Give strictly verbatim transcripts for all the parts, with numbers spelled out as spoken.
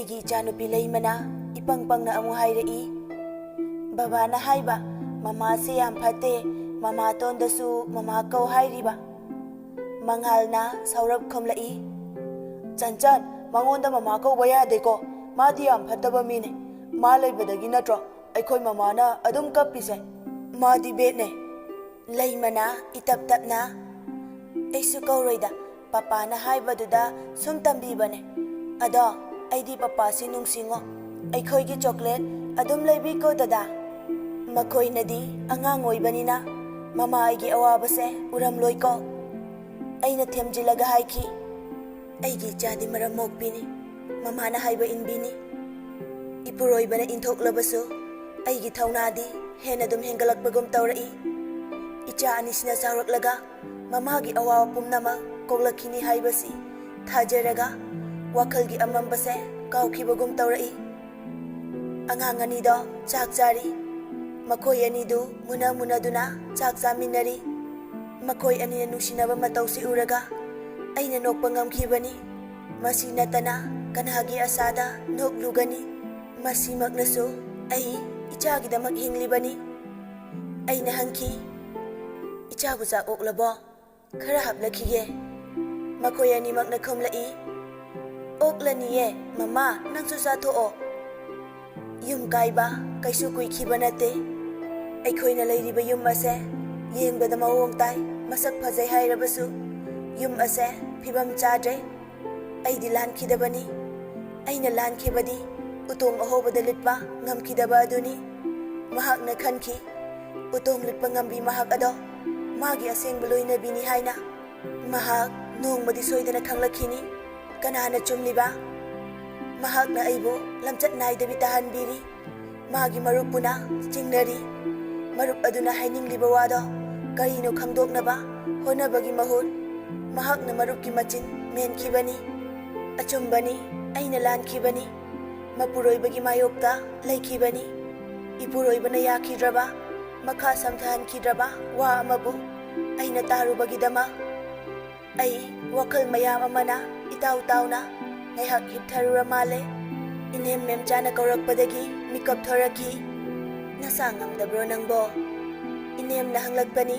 ꯑꯩꯒꯤ ꯏꯆꯥꯅꯨꯄꯤ ꯂꯩꯃꯅ ꯏꯄꯪ ꯄꯪꯅ ꯑꯃꯨꯛ ꯍꯥꯏꯔꯛꯏ, "ꯕꯕꯥꯅ ꯍꯥꯏꯕ, ꯃꯃꯥꯁꯦ ꯌꯥꯝ ꯐꯠꯇꯦ, ꯃꯃꯥꯇꯣꯟꯗꯁꯨ ꯃꯃꯥ ꯀꯧ ꯍꯥꯏꯔꯤꯕ꯫" ꯃꯉꯥꯜꯅ ꯁꯥꯎꯔꯞ ꯈꯨꯝꯂꯛꯏ, "ꯆꯟꯆꯟ, ꯃꯉꯣꯟꯗ ꯃꯃꯥ ꯀꯧꯕ ꯌꯥꯗꯦꯀꯣ, ꯃꯥꯗꯤ ꯌꯥꯝ ꯐꯠꯇꯕ ꯃꯤꯅꯦ꯫ ꯃꯥ ꯂꯩꯕꯗꯒꯤ ꯅꯠꯇ꯭ꯔꯣ ꯑꯩꯈꯣꯏ ꯃꯃꯥꯅ ꯑꯗꯨꯝ ꯀꯞꯄꯤꯁꯦ? ꯃꯥꯗꯤ ꯕꯦꯠꯅꯦ꯫" ꯂꯩꯃꯅ ꯏꯇꯞ ꯇꯞꯅ, "ꯑꯩꯁꯨ ꯀꯧꯔꯣꯏꯗ, ꯄꯄꯥꯅ ꯍꯥꯏꯕꯗꯨꯗ ꯁꯨꯝ ꯇꯝꯕꯤꯕꯅꯦ꯫ ꯑꯗꯣ ꯑꯩꯗꯤ ꯄꯄꯥꯁꯤ ꯅꯨꯡꯁꯤꯉꯣ꯫ ꯑꯩꯈꯣꯏꯒꯤ ꯆꯣꯀ꯭ꯂꯦꯠ ꯑꯗꯨꯝ ꯂꯩꯕꯤꯀꯣ ꯗꯗꯥ꯫ ꯃꯈꯣꯏꯅꯗꯤ ꯑꯉꯥꯡ ꯑꯣꯏꯕꯅꯤꯅ ꯃꯃꯥ ꯑꯩꯒꯤ ꯑꯋꯥꯕꯁꯦ ꯎꯔꯝꯂꯣꯏꯀꯣ꯫" ꯑꯩꯅ ꯊꯦꯝꯖꯤꯜꯂꯒ ꯍꯥꯏꯈꯤ, "ꯑꯩꯒꯤ ꯏꯆꯥꯗꯤ ꯃꯔꯝ ꯃꯣꯛꯄꯤꯅꯤ, ꯃꯃꯥꯅ ꯍꯥꯏꯕ ꯏꯟꯕꯤꯅꯤ꯫ ꯏꯄꯨꯔꯣꯏꯕꯅ ꯏꯟꯊꯣꯛꯂꯕꯁꯨ ꯑꯩꯒꯤ ꯊꯧꯅꯥꯗꯤ ꯍꯦꯟꯅ ꯑꯗꯨꯝ ꯍꯦꯟꯒꯠꯂꯛꯄꯒꯨꯝ ꯇꯧꯔꯛꯏ꯫ ꯏꯆꯥ ꯑꯅꯤꯁꯤꯅ ꯆꯥꯎꯔꯛꯂꯒ ꯃꯃꯥꯒꯤ ꯑꯋꯥꯕ ꯄꯨꯝꯅꯃꯛ ꯀꯣꯛꯂꯛꯈꯤꯅꯤ ꯍꯥꯏꯕꯁꯤ ꯊꯥꯖꯔꯒ ꯋꯥꯈꯜꯒꯤ ꯑꯃꯝꯕꯁꯦ ꯀꯥꯎꯈꯤꯕꯒꯨꯝ ꯇꯧꯔꯛꯏ꯫" ꯑꯉꯥꯡ ꯑꯅꯤꯗꯣ ꯆꯥꯛ ꯆꯥꯔꯤ꯫ ꯃꯈꯣꯏ ꯑꯅꯤꯗꯨ ꯃꯨꯟꯅ ꯃꯨꯟꯅꯗꯨꯅ ꯆꯥꯛ ꯆꯥꯃꯤꯟꯅꯔꯤ꯫ ꯃꯈꯣꯏ ꯑꯅꯤꯅ ꯅꯨꯡꯁꯤꯅꯕ ꯃꯇꯧꯁꯤ ꯎꯔꯒ ꯑꯩꯅ ꯅꯣꯛꯄ ꯉꯝꯈꯤꯕꯅꯤ꯫ ꯃꯁꯤ ꯅꯠꯇꯅ ꯀꯅꯥꯒꯤ ꯑꯁꯥꯗ ꯅꯣꯛꯂꯨꯒꯅꯤ? ꯃꯁꯤꯃꯛꯅꯁꯨ ꯑꯩ ꯏꯆꯥꯒꯤꯗꯃꯛ ꯍꯤꯡꯂꯤꯕꯅꯤ꯫ ꯑꯩꯅ ꯍꯪꯈꯤ, "ꯏꯆꯥꯕꯨ ꯆꯥꯛ ꯑꯣꯛꯂꯕꯣ? ꯈꯔ ꯍꯥꯞꯂꯛꯈꯤꯒꯦ꯫" ꯃꯈꯣꯏ ꯑꯅꯤꯃꯛꯅ ꯈꯨꯝꯂꯛꯏ, "ꯑꯣꯛꯂꯅꯤꯌꯦ, ꯃꯃꯥ, ꯅꯪꯁꯨ ꯆꯥꯊꯣꯛꯑꯣ꯫" ꯌꯨꯝ ꯀꯥꯏꯕ ꯀꯩꯁꯨ ꯀꯨꯏꯈꯤꯕ ꯅꯠꯇꯦ꯫ ꯑꯩꯈꯣꯏꯅ ꯂꯩꯔꯤꯕ ꯌꯨꯝ ꯑꯁꯦ ꯌꯦꯡꯕꯗ ꯃꯑꯣꯡ ꯇꯥꯏ, ꯃꯁꯛ ꯐꯖꯩ ꯍꯥꯏꯔꯕꯁꯨ ꯌꯨꯝ ꯑꯁꯦ ꯐꯤꯕꯝ ꯆꯥꯗ꯭ꯔꯦ꯫ ꯑꯩꯗꯤ ꯂꯥꯟꯈꯤꯗꯕꯅꯤ꯫ ꯑꯩꯅ ꯂꯥꯟꯈꯤꯕꯗꯤ ꯎꯇꯣꯡ ꯑꯍꯣꯕꯗ ꯂꯤꯠꯄ ꯉꯝꯈꯤꯗꯕ ꯑꯗꯨꯅꯤ꯫ ꯃꯍꯥꯛꯅ ꯈꯟꯈꯤ, ꯎꯇꯣꯡ ꯂꯤꯠꯄ ꯉꯝꯕꯤ ꯃꯍꯥꯛ ꯑꯗꯣ ꯃꯥꯒꯤ ꯑꯁꯦꯡꯕ ꯂꯣꯏꯅꯕꯤꯅꯤ ꯍꯥꯏꯅ꯫ ꯃꯍꯥꯛ ꯅꯣꯡꯃꯗꯤ ꯁꯣꯏꯗꯅ ꯈꯪꯂꯛꯈꯤꯅꯤ꯫ ꯀꯅꯥꯅ ꯆꯨꯝꯂꯤꯕ? ꯃꯍꯥꯛꯅ ꯑꯩꯕꯨ ꯂꯝꯆꯠ ꯅꯥꯏꯗꯕꯤ ꯇꯥꯍꯟꯕꯤꯔꯤ꯫ ꯃꯥꯒꯤ ꯃꯔꯨꯞꯄꯨꯅ ꯆꯤꯡꯅꯔꯤ꯫ ꯃꯔꯨꯞ ꯑꯗꯨꯅ ꯍꯥꯏꯅꯤꯡꯂꯤꯕ ꯋꯥꯗꯣ ꯀꯔꯤꯅꯣ ꯈꯪꯗꯣꯛꯅꯕ ꯍꯣꯠꯅꯕꯒꯤ ꯃꯍꯨꯠ, ꯃꯍꯥꯛꯅ ꯃꯔꯨꯞꯀꯤ ꯃꯆꯤꯟ ꯃꯦꯟꯈꯤꯕꯅꯤ꯫ ꯑꯆꯨꯝꯕꯅꯤ, ꯑꯩꯅ ꯂꯥꯟꯈꯤꯕꯅꯤ꯫ ꯃꯄꯨꯔꯣꯏꯕꯒꯤ ꯃꯥꯌꯣꯛꯇ ꯂꯩꯈꯤꯕꯅꯤ꯫ ꯏꯄꯨꯔꯣꯏꯕꯅ ꯌꯥꯈꯤꯗ꯭ꯔꯕ, ꯃꯈꯥ ꯁꯝꯊꯍꯟꯈꯤꯗ꯭ꯔꯕ ꯋꯥ ꯑꯃꯕꯨ ꯑꯩꯅ ꯇꯥꯔꯨꯕꯒꯤꯗꯃꯛ꯫ ꯑꯩ ꯋꯥꯈꯜ ꯃꯌꯥꯝ ꯑꯃꯅ ꯏꯇꯥꯎ ꯇꯥꯎꯅ ꯉꯥꯏꯍꯥꯛ ꯍꯤꯞꯊꯔꯨꯔ ꯃꯥꯜꯂꯦ꯫ ꯏꯅꯦꯝ ꯃꯦꯝꯆꯥꯅ ꯀꯧꯔꯛꯄꯗꯒꯤ ꯃꯤꯀꯞ ꯊꯣꯔꯛꯈꯤ꯫ "ꯅꯁꯥ ꯉꯝꯗꯕ꯭ꯔꯣ ꯅꯪꯕꯣ?" ꯏꯅꯦꯝꯅ ꯍꯪꯂꯛꯄꯅꯤ꯫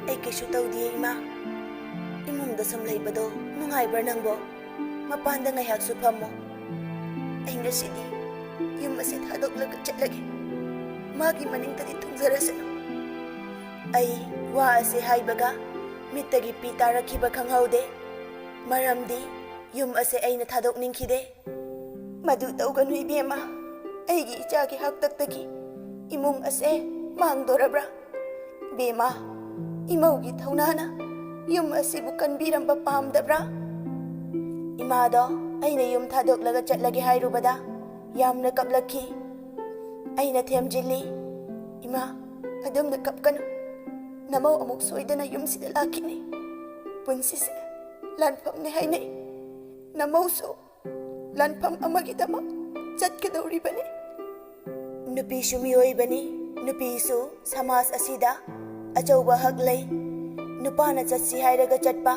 "ꯑꯩ ꯀꯩꯁꯨ ꯇꯧꯗꯤꯌꯦ, ꯏꯃꯥ꯫ ꯏꯃꯨꯡꯗ ꯁꯨꯝ ꯂꯩꯕꯗꯣ ꯅꯨꯡꯉꯥꯏꯕ꯭ꯔꯥ ꯅꯪꯕꯣ? ꯃꯄꯥꯟꯗ ꯉꯥꯏꯍꯥꯛꯁꯨ ꯐꯝꯃꯣ꯫ ꯑꯩ ꯉꯁꯤꯗꯤ ꯌꯨꯝ ꯑꯁꯤ ꯊꯥꯗꯣꯛꯂꯒ ꯆꯠꯂꯒꯦ꯫ ꯃꯥꯒꯤ ꯃꯅꯤꯡꯗꯗꯤ ꯊꯨꯡꯖꯔꯁꯅꯨ꯫" ꯑꯩ ꯋꯥ ꯑꯁꯤ ꯍꯥꯏꯕꯒ ꯃꯤꯠꯇꯒꯤ ꯄꯤ ꯇꯥꯔꯛꯈꯤꯕ ꯈꯪꯍꯧꯗꯦ꯫ ꯃꯔꯝꯗꯤ ꯌꯨꯝ ꯑꯁꯦ ꯑꯩꯅ ꯊꯥꯗꯣꯛꯅꯤꯡꯈꯤꯗꯦ꯫ "ꯃꯗꯨ ꯇꯧꯒꯅꯨ ꯏꯕꯦꯝꯃ꯫ ꯑꯩꯒꯤ ꯏꯆꯥꯒꯤ ꯍꯥꯛꯇꯛꯇꯒꯤ ꯏꯃꯨꯡ ꯑꯁꯦ ꯃꯥꯡꯗꯣꯔꯕ꯭ꯔꯥ? ꯏꯕꯦꯝꯃ, ꯏꯃꯧꯒꯤ ꯊꯧꯅꯥꯅ ꯌꯨꯝ ꯑꯁꯤꯕꯨ ꯀꯟꯕꯤꯔꯝꯕ ꯄꯥꯝꯗꯕ꯭ꯔꯥ?" ꯏꯃꯥꯗꯣ ꯑꯩꯅ ꯌꯨꯝ ꯊꯥꯗꯣꯛꯂꯒ ꯆꯠꯂꯒꯦ ꯍꯥꯏꯔꯨꯕꯗ ꯌꯥꯝꯅ ꯀꯞꯂꯛꯈꯤ꯫ ꯑꯩꯅ ꯊꯦꯝꯖꯤꯜꯂꯤ, "ꯏꯃꯥ, ꯑꯗꯨꯝꯅ ꯀꯞꯀꯅꯨ꯫ ꯅꯃꯧ ꯑꯃꯨꯛ ꯁꯣꯏꯗꯅ ꯌꯨꯝꯁꯤꯗ ꯂꯥꯛꯈꯤꯅꯤ꯫ ꯄꯨꯟꯁꯤꯁꯦ ꯂꯥꯟꯐꯝꯅꯦ ꯍꯥꯏꯅꯩ꯫ ꯅꯃꯧꯁꯨ ꯂꯥꯟꯐꯝ ꯑꯃꯒꯤꯗꯃꯛ ꯆꯠꯀꯗꯧꯔꯤꯕꯅꯤ꯫" ꯅꯨꯄꯤꯁꯨ ꯃꯤꯑꯣꯏꯕꯅꯤ꯫ ꯅꯨꯄꯤꯁꯨ ꯁꯃꯥꯖ ꯑꯁꯤꯗ ꯑꯆꯧꯕ ꯍꯛ ꯂꯩ꯫ ꯅꯨꯄꯥꯅ ꯆꯠꯁꯤ ꯍꯥꯏꯔꯒ ꯆꯠꯄ,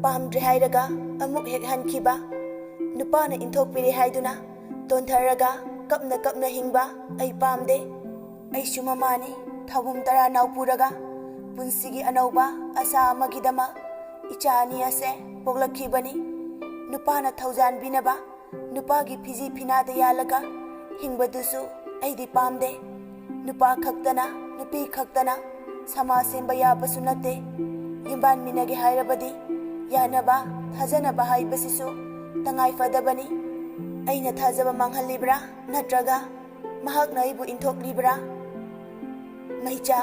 ꯄꯥꯝꯗ꯭ꯔꯦ ꯍꯥꯏꯔꯒ ꯑꯃꯨꯛ ꯍꯦꯛ ꯍꯟꯈꯤꯕ, ꯅꯨꯄꯥꯅ ꯏꯟꯊꯣꯛꯄꯤꯔꯦ ꯍꯥꯏꯗꯨꯅ ꯇꯣꯟꯊꯔꯒ ꯀꯞꯅ ꯀꯞꯅ ꯍꯤꯡꯕ ꯑꯩ ꯄꯥꯝꯗꯦ꯫ ꯑꯩꯁꯨ ꯃꯃꯥꯅꯤ, ꯊꯥꯕꯨꯝ ꯇꯔꯥ ꯅꯥꯎ ꯄꯨꯔꯒ ꯄꯨꯟꯁꯤꯒꯤ ꯑꯅꯧꯕ ꯑꯁꯥ ꯑꯃꯒꯤꯗꯃꯛ ꯏꯆꯥ ꯑꯅꯤ ꯑꯁꯦ ꯄꯣꯛꯂꯛꯈꯤꯕꯅꯤ꯫ ꯅꯨꯄꯥꯅ ꯊꯧꯖꯥꯟꯕꯤꯅꯕ, ꯅꯨꯄꯥꯒꯤ ꯐꯤꯖꯤ ꯐꯤꯅꯥꯗ ꯌꯥꯜꯂꯒ ꯍꯤꯡꯕꯗꯨꯁꯨ ꯑꯩꯗꯤ ꯄꯥꯝꯗꯦ꯫ ꯅꯨꯄꯥ ꯈꯛꯇꯅ, ꯅꯨꯄꯤ ꯈꯛꯇꯅ ꯁꯃꯥꯖ ꯁꯦꯝꯕ ꯌꯥꯕꯁꯨ ꯅꯠꯇꯦ꯫ ꯌꯨꯝꯕꯥꯟꯃꯤꯟꯅꯒꯦ ꯍꯥꯏꯔꯕꯗꯤ ꯌꯥꯅꯕ, ꯊꯥꯖꯅꯕ ꯍꯥꯏꯕꯁꯤꯁꯨ ꯇꯉꯥꯏ ꯐꯗꯕꯅꯤ꯫ ꯑꯩꯅ ꯊꯥꯖꯕ ꯃꯥꯡꯍꯜꯂꯤꯕ꯭ꯔꯥ, ꯅꯠꯇ꯭ꯔꯒ ꯃꯍꯥꯛꯅ ꯑꯩꯕꯨ ꯏꯟꯊꯣꯛꯂꯤꯕ꯭ꯔꯥ? ꯃꯩꯆꯥ,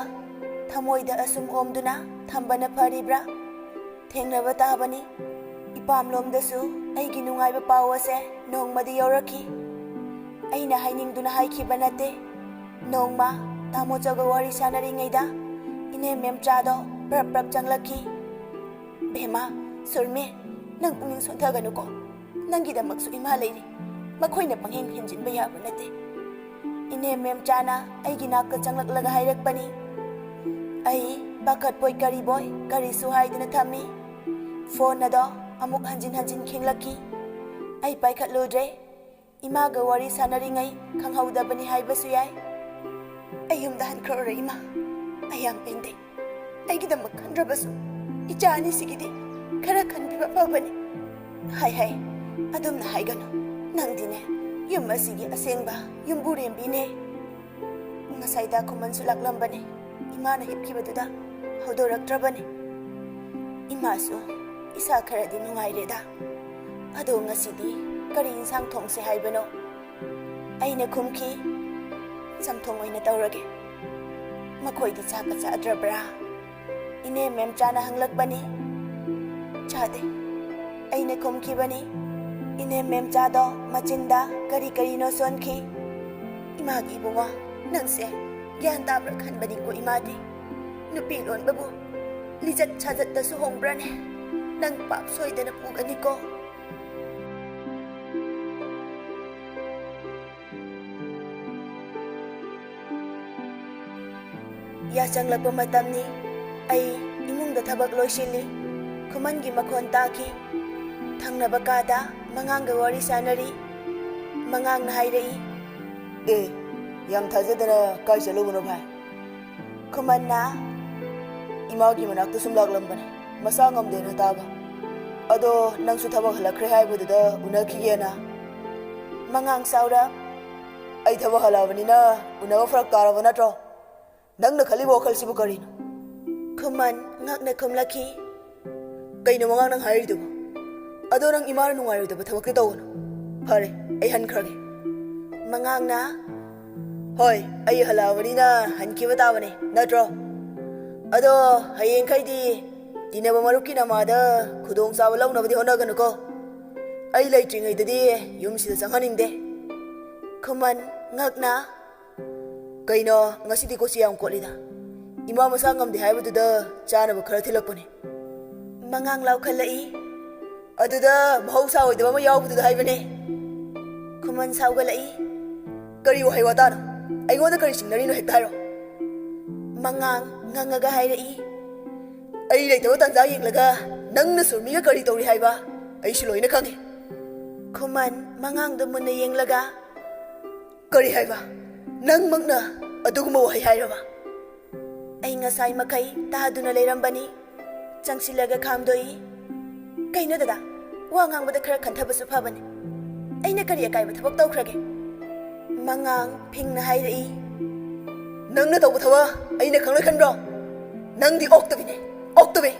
ꯊꯃꯣꯏꯗ ꯑꯁꯨꯝ ꯑꯣꯝꯗꯨꯅ ꯊꯝꯕꯅ ꯐꯔꯤꯕ꯭ꯔꯥ? ꯊꯦꯡꯅꯕ ꯇꯥꯕꯅꯤ꯫ ꯏꯄꯥꯝꯂꯣꯝꯗꯁꯨ ꯑꯩꯒꯤ ꯅꯨꯡꯉꯥꯏꯕ ꯄꯥꯎ ꯑꯁꯦ ꯅꯣꯡꯃꯗꯤ ꯌꯧꯔꯛꯈꯤ꯫ ꯑꯩꯅ ꯍꯥꯏꯅꯤꯡꯗꯨꯅ ꯍꯥꯏꯈꯤꯕ ꯅꯠꯇꯦ꯫ ꯅꯣꯡꯃ ꯇꯥꯃꯣꯆꯧꯒ ꯋꯥꯔꯤ ꯁꯥꯟꯅꯔꯤꯉꯩꯗ ꯏꯅꯦ ꯃꯦꯝꯆꯥꯗꯣ ꯄ꯭ꯔꯞ ꯄ꯭ꯔꯞ ꯆꯪꯂꯛꯈꯤ꯫ "ꯕꯦꯝꯃ, ꯁꯨꯔꯃꯤ, ꯅꯪ ꯄꯨꯛꯅꯤꯡ ꯁꯣꯟꯊꯒꯅꯨꯀꯣ꯫ ꯅꯪꯒꯤꯗꯃꯛꯁꯨ ꯏꯃꯥ ꯂꯩꯔꯤ꯫ ꯃꯈꯣꯏꯅ ꯄꯪꯍꯦꯟ ꯍꯦꯟꯖꯤꯟꯕ ꯌꯥꯕ ꯅꯠꯇꯦ꯫" ꯏꯅꯦ ꯃꯦꯝꯆꯥꯅ ꯑꯩꯒꯤ ꯅꯥꯛꯇ ꯆꯪꯂꯛꯂꯒ ꯍꯥꯏꯔꯛꯄꯅꯤ꯫ ꯑꯩ ꯄꯥꯈꯠꯄꯣꯏ ꯀꯔꯤꯕꯣꯏ ꯀꯔꯤꯁꯨ ꯍꯥꯏꯗꯅ ꯊꯝꯃꯤ꯫ ꯐꯣꯟ ꯑꯗꯣ ꯑꯃꯨꯛ ꯍꯟꯖꯤꯟ ꯍꯟꯖꯤꯟ ꯈꯤꯡꯂꯛꯈꯤ꯫ ꯑꯩ ꯄꯥꯏꯈꯠꯂꯨꯗ꯭ꯔꯦ꯫ ꯏꯃꯥꯒ ꯋꯥꯔꯤ ꯁꯥꯟꯅꯔꯤꯉꯩ ꯈꯪꯍꯧꯗꯕꯅꯤ ꯍꯥꯏꯕꯁꯨ ꯌꯥꯏ꯫ ꯑꯩ ꯌꯨꯝꯗ ꯍꯟꯈ꯭ꯔꯣꯔꯦ, ꯏꯃꯥ꯫ ꯑꯩ ꯌꯥꯝ ꯄꯦꯟꯗꯦ꯫ ꯑꯩꯒꯤꯗꯃꯛ ꯈꯟꯗ꯭ꯔꯕꯁꯨ ꯏꯆꯥ ꯑꯅꯤꯁꯤꯒꯤꯗꯤ ꯈꯔ ꯈꯟꯕꯤꯕ ꯐꯕꯅꯤ꯫ ꯍꯥꯏ ꯍꯥꯏ, ꯑꯗꯨꯝꯅ ꯍꯥꯏꯒꯅꯨ꯫ ꯅꯪꯗꯤꯅꯦ, ꯌꯨꯝ ꯑꯁꯤꯒꯤ ꯑꯁꯦꯡꯕ ꯌꯨꯝꯕꯨꯔꯦꯝꯕꯤꯅꯦ꯫ ꯉꯁꯥꯏꯗ ꯈꯨꯃꯟꯁꯨ ꯂꯥꯛꯂꯝꯕꯅꯦ꯫ ꯏꯃꯥꯅ ꯍꯤꯞꯈꯤꯕꯗꯨꯗ ꯍꯧꯗꯣꯔꯛꯇ꯭ꯔꯕꯅꯦ꯫ ꯏꯃꯥꯁꯨ ꯏꯁꯥ ꯈꯔꯗꯤ ꯅꯨꯡꯉꯥꯏꯔꯦꯗ꯫ ꯑꯗꯣ ꯉꯁꯤꯗꯤ ꯀꯔꯤ ꯏꯟꯁꯥꯡ ꯊꯣꯡꯁꯦ ꯍꯥꯏꯕꯅꯣ? ꯑꯩꯅ ꯈꯨꯝꯈꯤ, "ꯆꯝꯊꯣꯡ ꯑꯣꯏꯅ ꯇꯧꯔꯒꯦ꯫ ꯃꯈꯣꯏꯗꯤ ꯆꯥꯛꯀ ꯆꯥꯗ꯭ꯔꯕ꯭ꯔꯥ?" ꯏꯅꯦ ꯃꯦꯝꯆꯥꯅ ꯍꯪꯂꯛꯄꯅꯤ꯫ "ꯆꯥꯗꯦ," ꯑꯩꯅ ꯈꯨꯝꯈꯤꯕꯅꯤ꯫ ꯏꯅꯦ ꯃꯦꯝꯆꯥꯗꯣ ꯃꯆꯤꯟꯗ ꯀꯔꯤ ꯀꯔꯤꯅꯣ ꯁꯣꯟꯈꯤ꯫ "ꯏꯃꯥꯒꯤ ꯏꯕꯨꯡꯉꯣ, ꯅꯪꯁꯦ ꯒ꯭ꯌꯥꯟ ꯇꯥꯕ꯭ꯔꯥ ꯈꯟꯕꯅꯤꯀꯣ ꯏꯃꯥꯗꯤ꯫ ꯅꯨꯄꯤ ꯂꯣꯟꯕꯕꯨ ꯂꯤꯆꯠ ꯁꯥꯖꯠꯇꯁꯨ ꯍꯣꯡꯕ꯭ꯔꯥꯅꯦ? ꯅꯪ ꯄꯥꯞ ꯁꯣꯏꯗꯅ ꯄꯨꯒꯅꯤꯀꯣ꯫" ꯌꯥꯆꯪꯂꯛꯄ ꯃꯇꯝꯅꯤ꯫ ꯑꯩ ꯏꯃꯨꯡꯗ ꯊꯕꯛ ꯂꯣꯏꯁꯤꯜꯂꯤ꯫ ꯈꯨꯃꯟꯒꯤ ꯃꯈꯣꯟ ꯇꯥꯈꯤ꯫ ꯊꯪꯅꯕ ꯀꯥꯗ ꯃꯉꯥꯡꯒ ꯋꯥꯔꯤ ꯁꯥꯟꯅꯔꯤ꯫ ꯃꯉꯥꯡꯅ ꯍꯥꯏꯔꯛꯏ, "ꯑꯦ, ꯌꯥꯝ ꯊꯥꯖꯗꯅ ꯀꯥꯏ ꯆꯠꯂꯨꯕꯅꯣ ꯚꯥꯏ?" ꯈꯨꯃꯟꯅ, "ꯏꯃꯥꯒꯤ ꯃꯅꯥꯛꯇ ꯁꯨꯝ ꯂꯥꯛꯂꯝꯕꯅꯦ, ꯃꯁꯥ ꯉꯝꯗꯦꯅ ꯇꯥꯕ꯫ ꯑꯗꯣ ꯅꯪꯁꯨ ꯊꯕꯛ ꯍꯜꯂꯛꯈ꯭ꯔꯦ ꯍꯥꯏꯕꯗꯨꯗ ꯎꯅꯈꯤꯒꯦꯅ꯫" ꯃꯉꯥꯡ ꯁꯥꯎꯔ, "ꯑꯩ ꯊꯕꯛ ꯍꯜꯂꯛꯑꯕꯅꯤꯅ ꯎꯅꯕ ꯐꯔꯛ ꯇꯥꯔꯕ ꯅꯠꯇ꯭ꯔꯣ? ꯅꯪꯅ ꯈꯜꯂꯤꯕ ꯋꯥꯈꯜꯁꯤꯕꯨ ꯀꯔꯤꯅꯣ?" ꯈꯨꯃꯟ ꯉꯛꯅ ꯈꯨꯝꯂꯛꯈꯤ, "ꯀꯩꯅꯣ ꯃꯉꯥꯡ ꯅꯪ ꯍꯥꯏꯔꯤꯗꯨꯕꯨ? ꯑꯗꯣ ꯅꯪ ꯏꯃꯥꯅ ꯅꯨꯡꯉꯥꯏꯔꯣꯏꯗꯕ ꯊꯕꯛꯇꯤ ꯇꯧꯒꯅꯨ꯫ ꯐꯔꯦ, ꯑꯩ ꯍꯟꯈ꯭ꯔꯒꯦ꯫" ꯃꯉꯥꯡꯅ, "ꯍꯣꯏ, ꯑꯩ ꯍꯜꯂꯛꯑꯕꯅꯤꯅ ꯍꯟꯈꯤꯕ ꯇꯥꯕꯅꯦ, ꯅꯠꯇ꯭ꯔꯣ? ꯑꯗꯣ ꯍꯌꯦꯡꯈꯩꯗꯤ ꯇꯤꯟꯅꯕ ꯃꯔꯨꯞꯀꯤ ꯅꯃꯥꯗ ꯈꯨꯗꯣꯡꯆꯥꯕ ꯂꯧꯅꯕꯗꯤ ꯍꯣꯠꯅꯒꯅꯨꯀꯣ꯫ ꯑꯩ ꯂꯩꯇ꯭ꯔꯤꯉꯩꯗꯗꯤ ꯌꯨꯝꯁꯤꯗ ꯆꯪꯍꯟꯅꯤꯡꯗꯦ꯫" ꯈꯨꯃꯟ ꯉꯛꯅ, "ꯀꯩꯅꯣ, ꯉꯁꯤꯗꯤ ꯀꯣꯆꯤ ꯌꯥꯝ ꯀꯣꯠꯂꯤꯗ? ꯏꯃꯥ ꯃꯁꯥ ꯉꯝꯗꯦ ꯍꯥꯏꯕꯗꯨꯗ ꯆꯥꯅꯕ ꯈꯔ ꯊꯤꯜꯂꯛꯄꯅꯦ꯫" ꯃꯉꯥꯡ ꯂꯥꯎꯈꯠꯂꯛꯏ, "ꯑꯗꯨꯗ ꯃꯍꯧꯁꯥ ꯑꯣꯏꯗꯕ ꯑꯃ ꯌꯥꯎꯕꯗꯨꯗ ꯍꯥꯏꯕꯅꯦ꯫" ꯈꯨꯃꯟ ꯁꯥꯎꯒꯠꯂꯛꯏ, "ꯀꯔꯤ ꯋꯥꯍꯩ ꯋꯥꯇꯥꯅꯣ? ꯑꯩꯉꯣꯟꯗ ꯀꯔꯤ ꯆꯤꯡꯅꯔꯤꯅꯣ ꯍꯦꯛꯇ ꯍꯥꯏꯔꯣ꯫" ꯃꯉꯥꯡ ꯉꯪꯉꯒ ꯍꯥꯏꯔꯛꯏ, "ꯑꯩ ꯂꯩꯇꯕ ꯇꯥꯟꯖꯥ ꯌꯦꯡꯂꯒ ꯅꯪꯅ ꯁꯨꯔꯃꯤꯒ ꯀꯔꯤ ꯇꯧꯔꯤ ꯍꯥꯏꯕ ꯑꯩꯁꯨ ꯂꯣꯏꯅ ꯈꯪꯉꯦ꯫" ꯈꯨꯃꯟ ꯃꯉꯥꯡꯗ ꯃꯨꯟꯅ ꯌꯦꯡꯂꯒ, "ꯀꯔꯤ ꯍꯥꯏꯕ? ꯅꯪꯃꯛꯅ ꯑꯗꯨꯒꯨꯝꯕ ꯋꯥꯍꯩ ꯍꯥꯏꯔꯕ?" ꯑꯩ ꯉꯁꯥꯏ ꯃꯈꯩ ꯇꯥꯗꯨꯅ ꯂꯩꯔꯝꯕꯅꯤ꯫ ꯆꯪꯁꯤꯜꯂꯒ ꯈꯥꯝꯗꯣꯛꯏ꯫ "ꯀꯩꯅꯣ ꯗꯗꯥ, ꯋꯥ ꯉꯥꯡꯕꯗ ꯈꯔ ꯈꯟꯊꯕꯁꯨ ꯐꯕꯅꯤ꯫ ꯑꯩꯅ ꯀꯔꯤ ꯑꯀꯥꯏꯕ ꯊꯕꯛ ꯇꯧꯈ꯭ꯔꯒꯦ?" ꯃꯉꯥꯡ ꯐꯤꯡꯅ ꯍꯥꯏꯔꯛꯏ꯫ "ꯅꯪꯅ ꯇꯧꯕ ꯊꯕꯛ ꯑꯩꯅ ꯈꯪꯂꯣꯏ ꯈꯟꯕ꯭ꯔꯣ? ꯅꯪꯗꯤ ꯑꯣꯛꯇꯕꯤꯅꯦ, ꯑꯣꯛꯇꯕꯤ꯫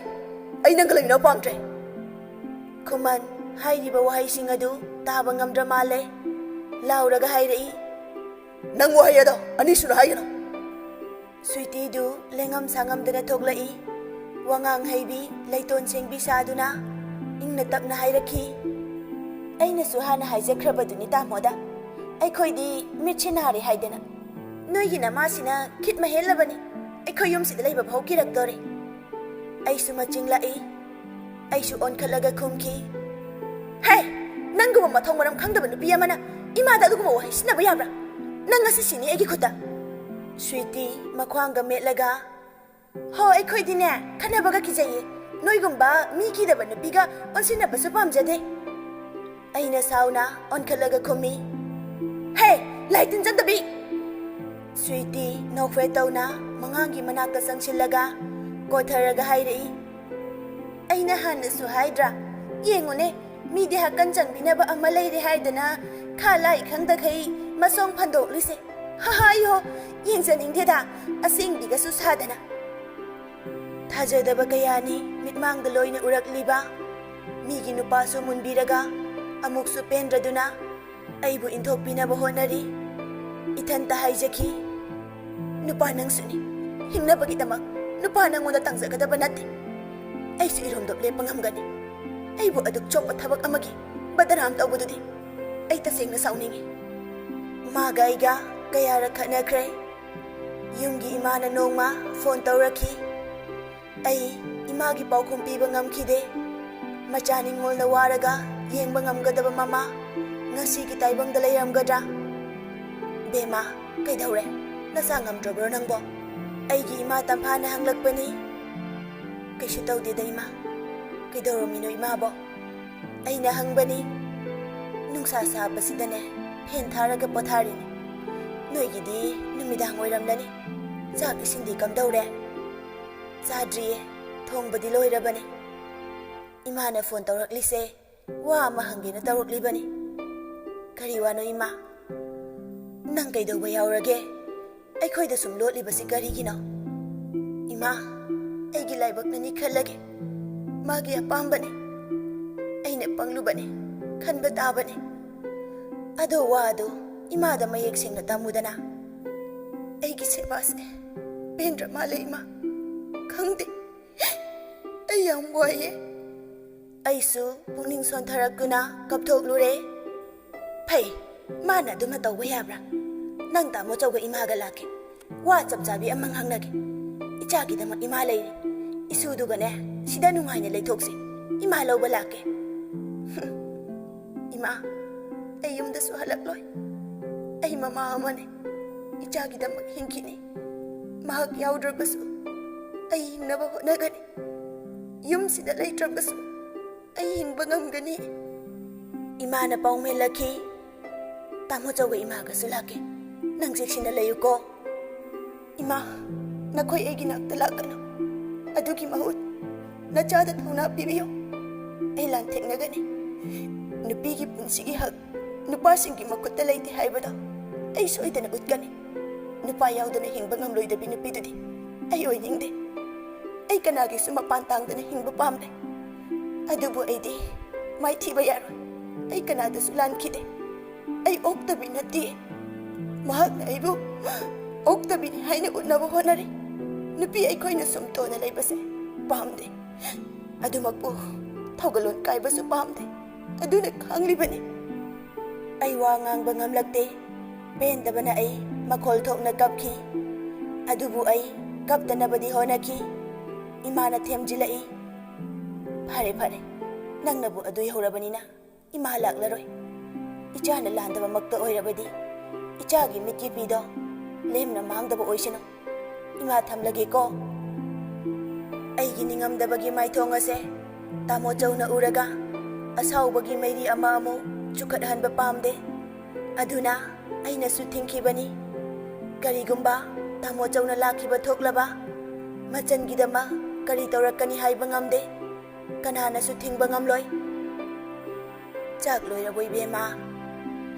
ꯑꯩ ꯅꯪꯒ ꯂꯩꯃꯤꯟꯅꯕ ꯄꯥꯝꯗ꯭ꯔꯦ꯫" ꯈꯨꯃꯟ ꯍꯥꯏꯔꯤꯕ ꯋꯥꯍꯩꯁꯤꯡ ꯑꯗꯨ ꯇꯥꯕ ꯉꯝꯗ꯭ꯔ ꯃꯥꯜꯂꯦ꯫ ꯂꯥꯎꯔꯒ ꯍꯥꯏꯔꯛꯏ꯫ "ꯅꯪ ꯋꯥꯍꯩ ꯑꯗꯣ ꯑꯅꯤꯁꯨꯅ ꯍꯥꯏꯒꯅꯨ꯫" ꯁ꯭ꯋꯤꯇꯤꯗꯨ ꯂꯦꯡꯉꯝ ꯁꯥꯉꯝꯗꯅ ꯊꯣꯛꯂꯛꯏ꯫ ꯋꯥꯉꯥꯡ ꯍꯩꯕꯤ, ꯂꯩꯇꯣꯟ ꯁꯦꯡꯕꯤ ꯁꯥꯗꯨꯅ ꯏꯪꯅ ꯇꯞꯅ ꯍꯥꯏꯔꯛꯈꯤ꯫ "ꯑꯩꯅꯁꯨ ꯍꯥꯟꯅ ꯍꯥꯏꯖꯈ꯭ꯔꯕꯗꯨꯅꯤ ꯇꯥꯃꯣꯗ, ꯑꯩꯈꯣꯏꯗꯤ ꯃꯤꯠꯁꯦ ꯅꯥꯔꯦ ꯍꯥꯏꯗꯅ꯫ ꯅꯣꯏꯒꯤ ꯅꯃꯥꯁꯤꯅ ꯈꯤꯠ ꯃꯍꯦꯜꯂꯕꯅꯤ꯫ ꯑꯩꯈꯣꯏ ꯌꯨꯝꯁꯤꯗ ꯂꯩꯕ ꯐꯥꯎ ꯀꯤꯔꯛꯇꯣꯔꯦ꯫" ꯑꯩꯁꯨ ꯃꯆꯤꯡ ꯂꯥꯛꯏ꯫ ꯑꯩꯁꯨ ꯑꯣꯟꯈꯠꯂꯒ ꯈꯨꯝꯈꯤ, "ꯍꯦ! ꯅꯪꯒꯨꯝꯕ ꯃꯊꯧ ꯃꯔꯝ ꯈꯪꯗꯕ ꯅꯨꯄꯤ ꯑꯃꯅ ꯏꯃꯥꯗ ꯑꯗꯨꯒꯨꯝꯕ ꯋꯥꯍꯩ ꯁꯤꯖꯤꯟꯅꯕ ꯌꯥꯕ꯭ꯔꯥ? ꯅꯪ ꯉꯁꯤ ꯁꯤꯅꯤ ꯑꯩꯒꯤ ꯈꯨꯠꯇ꯫" ꯁ꯭ꯋꯤꯇꯤ ꯃꯈ꯭ꯋꯥꯡꯒ ꯃꯦꯠꯂꯒ, "ꯍꯣ, ꯑꯩꯈꯣꯏꯗꯤꯅꯦ, ꯈꯠꯅꯕꯒ ꯀꯤꯖꯩꯌꯦ꯫ ꯅꯣꯏꯒꯨꯝꯕ ꯃꯤ ꯀꯤꯗꯕ ꯅꯨꯄꯤꯒ ꯑꯣꯟꯁꯤꯟꯅꯕꯁꯨ ꯄꯥꯝꯖꯗꯦ꯫" ꯑꯩꯅ ꯁꯥꯎꯅ ꯑꯣꯟꯈꯠꯂꯒ ꯈꯨꯝꯃꯤ, "ꯍꯦ, ꯂꯥꯏ ꯇꯤꯟ ꯆꯠꯇꯕꯤ!" ꯁ꯭ꯋꯤꯇꯤ ꯅꯣꯛꯐꯦꯠ ꯇꯧꯅ ꯃꯉꯥꯡꯒꯤ ꯃꯅꯥꯛꯇ ꯆꯪꯁꯤꯜꯂꯒ ꯀꯣꯊꯔꯒ ꯍꯥꯏꯔꯛꯏ, "ꯑꯩꯅ ꯍꯥꯟꯅꯁꯨ ꯍꯥꯏꯗ꯭ꯔꯥ? ꯌꯦꯡꯉꯨꯅꯦ, ꯃꯤꯗꯤ ꯍꯥꯀꯟ ꯆꯪꯕꯤꯅꯕ ꯑꯃ ꯂꯩꯔꯦ ꯍꯥꯏꯗꯅ ꯈꯥ ꯂꯥꯏ ꯈꯪꯗꯈꯩ ꯃꯁꯣꯡ ꯐꯟꯗꯣꯛꯂꯤꯁꯦ꯫ ꯍꯥ ꯍꯥ, ꯑꯩꯍꯣ, ꯌꯦꯡꯖꯅꯤꯡꯗꯦꯗ, ꯑꯁꯦꯡꯕꯤꯒꯁꯨ ꯁꯥꯗꯅ꯫" ꯊꯥꯖꯗꯕ ꯀꯌꯥꯅꯤ ꯃꯤꯠꯃꯥꯡꯗ ꯂꯣꯏꯅ ꯎꯔꯛꯂꯤꯕ꯫ ꯃꯤꯒꯤ ꯅꯨꯄꯥꯁꯨ ꯃꯨꯟꯕꯤꯔꯒ ꯑꯃꯨꯛꯁꯨ ꯄꯦꯟꯗ꯭ꯔꯗꯨꯅ ꯑꯩꯕꯨ ꯏꯟꯊꯣꯛꯄꯤꯅꯕ ꯍꯣꯠꯅꯔꯤ꯫ ꯏꯊꯟꯇ ꯍꯥꯏꯖꯈꯤ, "ꯅꯨꯄꯥ ꯅꯪꯁꯨꯅꯤ꯫ ꯍꯤꯡꯅꯕꯒꯤꯗꯃꯛ ꯅꯨꯄꯥ ꯅꯪꯉꯣꯟꯗ ꯇꯥꯡꯖꯒꯗꯕ ꯅꯠꯇꯦ꯫ ꯑꯩꯁꯨ ꯏꯔꯣꯝꯗꯣꯞ ꯂꯦꯞꯄ ꯉꯝꯒꯅꯤ꯫ ꯑꯩꯕꯨ ꯑꯗꯨꯛ ꯆꯣꯞꯄ ꯊꯕꯛ ꯑꯃꯒꯤ ꯕꯗꯅꯥꯝ ꯇꯧꯕꯗꯨꯗꯤ ꯑꯩ ꯇꯁꯦꯡꯅ ꯁꯥꯎꯅꯤꯡꯏ꯫" ꯃꯥꯒ ꯑꯩꯒ ꯀꯌꯥꯔꯛ ꯈꯠꯅꯈ꯭ꯔꯦ꯫ ꯌꯨꯝꯒꯤ ꯏꯃꯥꯅ ꯅꯣꯡꯃ ꯐꯣꯟ ꯇꯧꯔꯛꯈꯤ꯫ ꯑꯩ ꯏꯃꯥꯒꯤ ꯄꯥꯎꯈꯨꯝ ꯄꯤꯕ ꯉꯝꯈꯤꯗꯦ꯫ ꯃꯆꯥ ꯅꯤꯡꯉꯣꯜꯅ ꯋꯥꯔꯒ ꯌꯦꯡꯕ ꯉꯝꯒꯗꯕ ꯃꯃꯥ ꯉꯁꯤꯒꯤ ꯇꯥꯏꯕꯪꯗ ꯂꯩꯔꯝꯒꯗ꯭ꯔꯥ? "ꯕꯦꯝꯃ, ꯀꯩꯗꯧꯔꯦ? ꯅꯁꯥ ꯉꯝꯗ꯭ꯔꯕ꯭ꯔꯣ ꯅꯪꯕꯣ?" ꯑꯩꯒꯤ ꯏꯃꯥ ꯇꯝꯐꯥꯅ ꯍꯪꯂꯛꯄꯅꯤ꯫ "ꯀꯩꯁꯨ ꯇꯧꯗꯦꯗ ꯏꯃꯥ꯫ ꯀꯩꯗꯧꯔꯝꯃꯤꯅꯣ ꯏꯃꯥꯕꯣ?" ꯑꯩꯅ ꯍꯪꯕꯅꯤ꯫ ꯅꯨꯡꯁꯥ ꯁꯥꯕꯁꯤꯗꯅꯦ ꯐꯦꯟ ꯊꯥꯔꯒ ꯄꯣꯊꯥꯔꯤꯅꯦ꯫ ꯅꯣꯏꯒꯤꯗꯤ ꯅꯨꯃꯤꯗꯥꯡ ꯑꯣꯏꯔꯝꯂꯅꯤ꯫ ꯆꯥꯛ ꯏꯁꯤꯡꯗꯤ ꯀꯝꯗꯧꯔꯦ? ꯆꯥꯗ꯭ꯔꯤꯌꯦ, ꯊꯣꯡꯕꯗꯤ ꯂꯣꯏꯔꯕꯅꯦ꯫ ꯏꯃꯥꯅ ꯐꯣꯟ ꯇꯧꯔꯛꯂꯤꯁꯦ ꯋꯥ ꯑꯃ ꯍꯪꯒꯦꯅ ꯇꯧꯔꯛꯂꯤꯕꯅꯤ꯫ ꯀꯔꯤ ꯋꯥꯅꯣ ꯏꯃꯥ? ꯅꯪ ꯀꯩꯗꯧꯕ ꯌꯥꯎꯔꯒꯦ? ꯑꯩꯈꯣꯏꯗ ꯁꯨꯝ ꯂꯣꯠꯂꯤꯕꯁꯤ ꯀꯔꯤꯒꯤꯅꯣ? ꯏꯃꯥ, ꯑꯩꯒꯤ ꯂꯥꯏꯕꯛꯅꯅꯤ ꯈꯜꯂꯒꯦ꯫ ꯃꯥꯒꯤ ꯑꯄꯥꯝꯕꯅꯤ꯫ ꯑꯩꯅ ꯄꯪꯂꯨꯕꯅꯤ, ꯈꯟꯕ ꯇꯥꯕꯅꯤ꯫ ꯑꯗꯣ ꯋꯥ ꯑꯗꯨ ꯏꯃꯥꯗ ꯃꯌꯦꯛ ꯁꯦꯡꯅ ꯇꯝꯃꯨꯗꯅ꯫ ꯑꯩꯒꯤ ꯁꯦꯕꯥꯁꯦ ꯄꯦꯟꯗ꯭ꯔ ꯃꯥꯜꯂꯦ ꯏꯃꯥ꯫ ꯈꯪꯗꯦ, ꯑꯩ ꯌꯥꯝ ꯋꯥꯏꯌꯦ꯫ ꯑꯩꯁꯨ ꯄꯨꯛꯅꯤꯡ ꯁꯣꯟꯊꯔꯛꯇꯨꯅ ꯀꯞꯊꯣꯛꯂꯨꯔꯦ꯫ ꯐꯩ, ꯃꯥꯅ ꯑꯗꯨꯃ ꯇꯧꯕ ꯌꯥꯕ꯭ꯔꯥ? ꯅꯪ ꯇꯥꯃꯣ ꯆꯧꯒ ꯏꯃꯥꯒ ꯂꯥꯛꯀꯦ꯫ ꯋꯥ ꯆꯞ ꯆꯥꯕꯤ ꯑꯃ ꯉꯥꯡꯅꯒꯦ꯫ ꯏꯆꯥꯒꯤꯗꯃꯛ ꯏꯃꯥ ꯂꯩꯔꯤ꯫ ꯏꯁꯨꯗꯨꯒꯅꯦ ꯁꯤꯗ ꯅꯨꯡꯉꯥꯏꯅ ꯂꯩꯊꯣꯛꯁꯤ꯫ ꯏꯃꯥ ꯂꯧꯕ ꯂꯥꯛꯀꯦ꯫ ꯏꯃꯥ, ꯑꯩ ꯌꯨꯝꯗꯁꯨ ꯍꯜꯂꯛꯂꯣꯏ꯫ ꯑꯩ ꯃꯃꯥ ꯑꯃꯅꯤ꯫ ꯏꯆꯥꯒꯤꯗꯃꯛ ꯍꯤꯡꯈꯤꯅꯤ꯫ ꯃꯍꯥꯛ ꯌꯥꯎꯗ꯭ꯔꯕꯁꯨ ꯑꯩ ꯍꯤꯡꯅꯕ ꯍꯣꯠꯅꯒꯅꯤ꯫ ꯌꯨꯝꯁꯤꯗ ꯂꯩꯇ꯭ꯔꯕꯁꯨ ꯑꯩ ꯍꯤꯡꯕ ꯉꯝꯒꯅꯤ꯫ ꯏꯃꯥꯅ ꯄꯥꯎꯃꯦꯜꯂꯛꯈꯤ꯫ ꯇꯥꯃꯣ ꯆꯧꯒ ꯏꯃꯥꯒꯁꯨ ꯂꯥꯛꯀꯦ꯫ ꯅꯪ ꯆꯦꯛꯁꯤꯟꯅ ꯂꯩꯌꯨꯀꯣ꯫ ꯏꯃꯥ, ꯅꯈꯣꯏ ꯑꯩꯒꯤ ꯅꯥꯛꯇ ꯂꯥꯛꯀꯅꯨ꯫ ꯑꯗꯨꯒꯤ ꯃꯍꯨꯠ ꯅꯆꯥꯗ ꯊꯧꯅꯥ ꯄꯤꯕꯤꯌꯨ꯫ ꯑꯩ ꯂꯥꯟꯊꯦꯡꯅꯒꯅꯤ꯫ ꯅꯨꯄꯤꯒꯤ ꯄꯨꯟꯁꯤꯒꯤ ꯍꯛ ꯅꯨꯄꯥꯁꯤꯡꯒꯤ ꯃꯈꯨꯠꯇ ꯂꯩꯇꯦ ꯍꯥꯏꯕꯗꯣ ꯑꯩ ꯁꯣꯏꯗꯅ ꯎꯠꯀꯅꯤ꯫ ꯅꯨꯄꯥ ꯌꯥꯎꯗꯅ ꯍꯤꯡꯕ ꯉꯝꯂꯣꯏꯗꯕꯤ ꯅꯨꯄꯤꯗꯨꯗꯤ ꯑꯩ ꯑꯣꯏꯅꯤꯡꯗꯦ꯫ ꯑꯩ ꯀꯅꯥꯒꯤꯁꯨ ꯃꯄꯥꯟ ꯇꯥꯡꯗꯅ ꯍꯤꯡꯕ ꯄꯥꯝꯗꯦ꯫ ꯑꯗꯨꯕꯨ ꯑꯩꯗꯤ ꯃꯥꯏꯊꯤꯕ ꯌꯥꯔꯣꯏ꯫ ꯑꯩ ꯀꯅꯥꯗꯁꯨ ꯂꯥꯟꯈꯤꯗꯦ꯫ ꯑꯩ ꯑꯣꯛꯇꯕꯤ ꯅꯠꯇꯦ꯫ ꯃꯍꯥꯛꯅ ꯑꯩꯕꯨ ꯑꯣꯛꯇꯕꯤꯅꯤ ꯍꯥꯏꯅ ꯎꯠꯅꯕ ꯍꯣꯠꯅꯔꯤ꯫ ꯅꯨꯄꯤ ꯑꯩꯈꯣꯏꯅ ꯁꯨꯝ ꯇꯣꯟꯅ ꯂꯩꯕꯁꯦ ꯄꯥꯝꯗꯦ꯫ ꯑꯗꯨꯃꯛꯄꯨ ꯊꯧꯒꯜꯂꯣꯟ ꯀꯥꯏꯕꯁꯨ ꯄꯥꯝꯗꯦ꯫ ꯑꯗꯨꯅ ꯈꯪꯂꯤꯕꯅꯤ꯫ ꯑꯩ ꯋꯥ ꯉꯥꯡꯕ ꯉꯝꯂꯛꯇꯦ꯫ ꯄꯦꯟꯗꯕꯅ ꯑꯩ ꯃꯈꯣꯜ ꯊꯣꯛꯅ ꯀꯞꯈꯤ꯫ ꯑꯗꯨꯕꯨ ꯑꯩ ꯀꯞꯇꯅꯕꯗꯤ ꯍꯣꯠꯅꯈꯤ꯫ ꯏꯃꯥꯅ ꯊꯦꯝꯖꯤꯜꯂꯛꯏ꯫ "ꯐꯔꯦ, ꯐꯔꯦ, ꯅꯪꯅꯕꯨ ꯑꯗꯨ ꯌꯧꯔꯕꯅꯤꯅ ꯏꯃꯥ ꯂꯥꯛꯂꯔꯣꯏ꯫ ꯏꯆꯥꯅ ꯂꯥꯟꯗꯕꯃꯛꯇ ꯑꯣꯏꯔꯕꯗꯤ ꯏꯆꯥꯒꯤ ꯃꯤꯠꯀꯤ ꯄꯤꯗꯣ ꯂꯦꯝꯅ ꯃꯥꯡꯗꯕ ꯑꯣꯏꯁꯅꯨ꯫ ꯏꯃꯥ ꯊꯝꯂꯒꯦꯀꯣ꯫" ꯑꯩꯒꯤ ꯅꯤꯡꯉꯝꯗꯕꯒꯤ ꯃꯥꯏꯊꯣꯡ ꯑꯁꯦ ꯇꯥꯃꯣ ꯆꯧꯅ ꯎꯔꯒ ꯑꯁꯥꯎꯕꯒꯤ ꯃꯩꯔꯤ ꯑꯃ ꯑꯃꯨꯛ ꯆꯨꯈꯠꯍꯟꯕ ꯄꯥꯝꯗꯦ꯫ ꯑꯗꯨꯅ ꯑꯩꯅꯁꯨ ꯊꯤꯡꯈꯤꯕꯅꯤ꯫ ꯀꯔꯤꯒꯨꯝꯕ ꯇꯥꯃꯣ ꯆꯧꯅ ꯂꯥꯛꯈꯤꯕ ꯊꯣꯛꯂꯕ, ꯃꯆꯟꯒꯤꯗꯃꯛ ꯀꯔꯤ ꯇꯧꯔꯛꯀꯅꯤ ꯍꯥꯏꯕ ꯉꯝꯗꯦ꯫ ꯀꯅꯥꯅꯁꯨ ꯊꯤꯡꯕ ꯉꯝꯂꯣꯏ꯫ ꯆꯥꯛ ꯂꯣꯏꯔꯕꯣ ꯏꯕꯦꯝꯃ?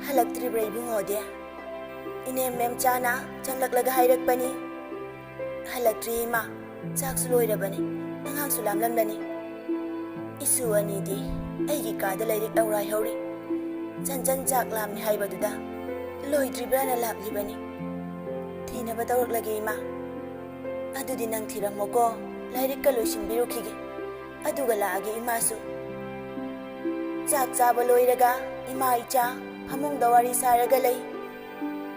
ꯍꯜꯂꯛꯇ꯭ꯔꯤꯕ꯭ꯔꯥ ꯏꯕꯨꯡꯉꯣꯗꯤ? ꯏꯅꯦꯝ ꯃꯦꯝꯆꯥꯅ ꯆꯪꯂꯛꯂꯒ ꯍꯥꯏꯔꯛꯄꯅꯤ꯫ ꯍꯜꯂꯛꯇ꯭ꯔꯤ ꯏꯃꯥ, ꯆꯥꯛꯁꯨ ꯂꯣꯏꯔꯕꯅꯤ, ꯑꯉꯥꯡꯁꯨ ꯂꯥꯝꯂꯝꯂꯅꯤ꯫ ꯏꯁꯨ ꯑꯅꯤꯗꯤ ꯑꯩꯒꯤ ꯀꯥꯗ ꯂꯥꯏꯔꯤꯛ ꯂꯧꯔꯥꯏꯍꯧꯔꯤ꯫ ꯆꯟꯆꯟ ꯆꯥꯛ ꯂꯥꯝꯃꯤ ꯍꯥꯏꯕꯗꯨꯗ ꯂꯣꯏꯗ꯭ꯔꯤꯕ꯭ꯔꯥꯅ ꯂꯥꯛꯂꯤꯕꯅꯤ꯫ ꯊꯤꯅꯕ ꯇꯧꯔꯛꯂꯒꯦ ꯏꯃꯥ꯫ ꯑꯗꯨꯗꯤ ꯅꯪ ꯊꯤꯔꯝꯃꯣꯀꯣ, ꯂꯥꯏꯔꯤꯛꯀ ꯂꯣꯏꯁꯤꯟꯕꯤꯔꯨꯈꯤꯒꯦ꯫ ꯑꯗꯨꯒ ꯂꯥꯛꯑꯒꯦ ꯏꯃꯥꯁꯨ꯫ ꯆꯥꯛ ꯆꯥꯕ ꯂꯣꯏꯔꯒ ꯏꯃꯥ ꯏꯆꯥ ꯐꯃꯨꯡꯗ ꯋꯥꯔꯤ ꯁꯥꯔꯒ ꯂꯩ꯫